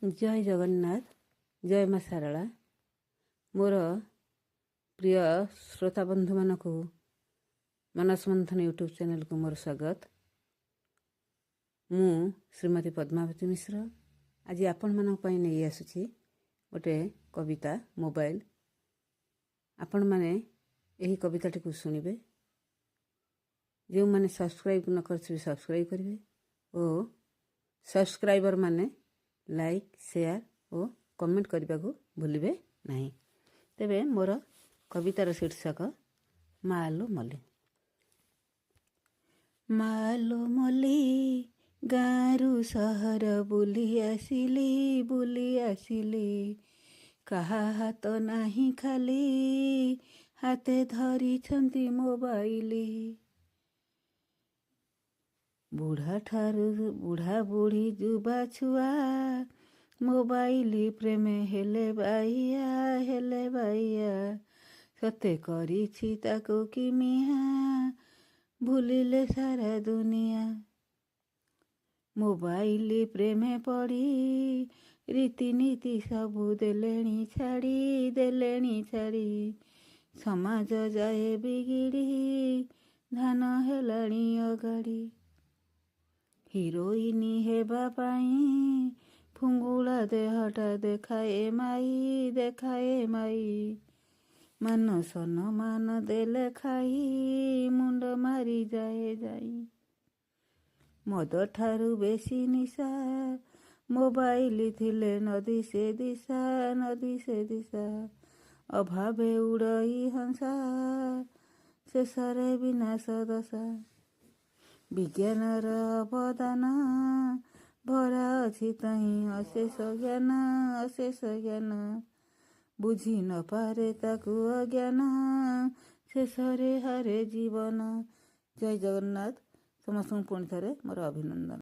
ଜୟ ଜଗନ୍ନାଥ, ଜୟ ମା ଶାରଳା। ମୋର ପ୍ରିୟ ଶ୍ରୋତା ବନ୍ଧୁମାନଙ୍କୁ ମାନସ ମନ୍ଥନ ୟୁଟ୍ୟୁବ୍ ଚ୍ୟାନେଲକୁ ମୋର ସ୍ୱାଗତ। ମୁଁ ଶ୍ରୀମତୀ ପଦ୍ମାବତୀ ମିଶ୍ର ଆଜି ଆପଣମାନଙ୍କ ପାଇଁ ନେଇ ଆସୁଛି ଗୋଟେ କବିତା, ମୋବାଇଲ। ଆପଣମାନେ ଏହି କବିତାଟିକୁ ଶୁଣିବେ। ଯେଉଁମାନେ ସବସ୍କ୍ରାଇବ୍ ନ କରିଥିବେ, ସବସ୍କ୍ରାଇବ୍ କରିବେ ଓ ସବସ୍କ୍ରାଇବର୍ ମାନେ ଲାଇକ୍, ସେୟାର ଓ କମେଣ୍ଟ କରିବାକୁ ଭୁଲିବେ ନାହିଁ। ତେବେ ମୋର କବିତାର ଶୀର୍ଷକ ମାଲୋ ମଲି। ମାଲୋ ମଲି, ଗାଁରୁ ସହର ବୁଲି ଆସିଲି, ବୁଲି ଆସିଲି, କାହା ହାତ ନାହିଁ ଖାଲି, ହାତେ ଧରିଛନ୍ତି ମୋବାଇଲି। ବୁଢ଼ା ଠାରୁ ବୁଢ଼ା ବୁଢ଼ୀ, ଯୁବା ଛୁଆ, ମୋବାଇଲି ପ୍ରେମେ ହେଲେ ବାଇଆ, ହେଲେ ବାଇଆ। ସତେ କରିଛି ତାକୁ କିମିଆ, ଭୁଲିଲେ ସାରା ଦୁନିଆ। ମୋବାଇଲି ପ୍ରେମେ ପଡ଼ି ରୀତିନୀତି ସବୁ ଦେଲେଣି ଛାଡ଼ି, ଦେଲେଣି ଛାଡ଼ି। ସମାଜ ଯାଏ ବିଗିଡ଼ି, ଧାନ ହେଲାଣି ଅଗାଡ଼ି। ହିରୋଇନି ହେବା ପାଇଁ ଫୁଙ୍ଗୁଳା ଦେହଟା ଦେଖାଏ ମାଇ, ଦେଖାଏ ମାଇ। ମାନ ସନମାନ ଦେଲେ ଖାଇ, ମୁଣ୍ଡ ମାରିଯାଏ ଯାଇ। ମଦ ଠାରୁ ବେଶୀ ନିଶା ମୋବାଇଲ ଥିଲେ ନ ଦିଶେ ଦିଶା, ନ ଦିଶେ ଦିଶା। ଅଭାବେ ଉଡ଼ଇ ହଂସା, ଶେଷରେ ବିନାଶ ଦଶା। ବିଜ୍ଞାନର ଅବଦାନ ଭରା ଅଛି ତହିଁ ଅଶେଷ ଜ୍ଞାନ, ଅଶେଷ ଜ୍ଞାନ। ବୁଝି ନପାରେ ତାକୁ ଅଜ୍ଞାନ, ଶେଷରେ ହାରେ ଜୀବନ। ଜୟ ଜଗନ୍ନାଥ। ସମସ୍ତଙ୍କୁ ପୁଣି ଥରେ ମୋର ଅଭିନନ୍ଦନ।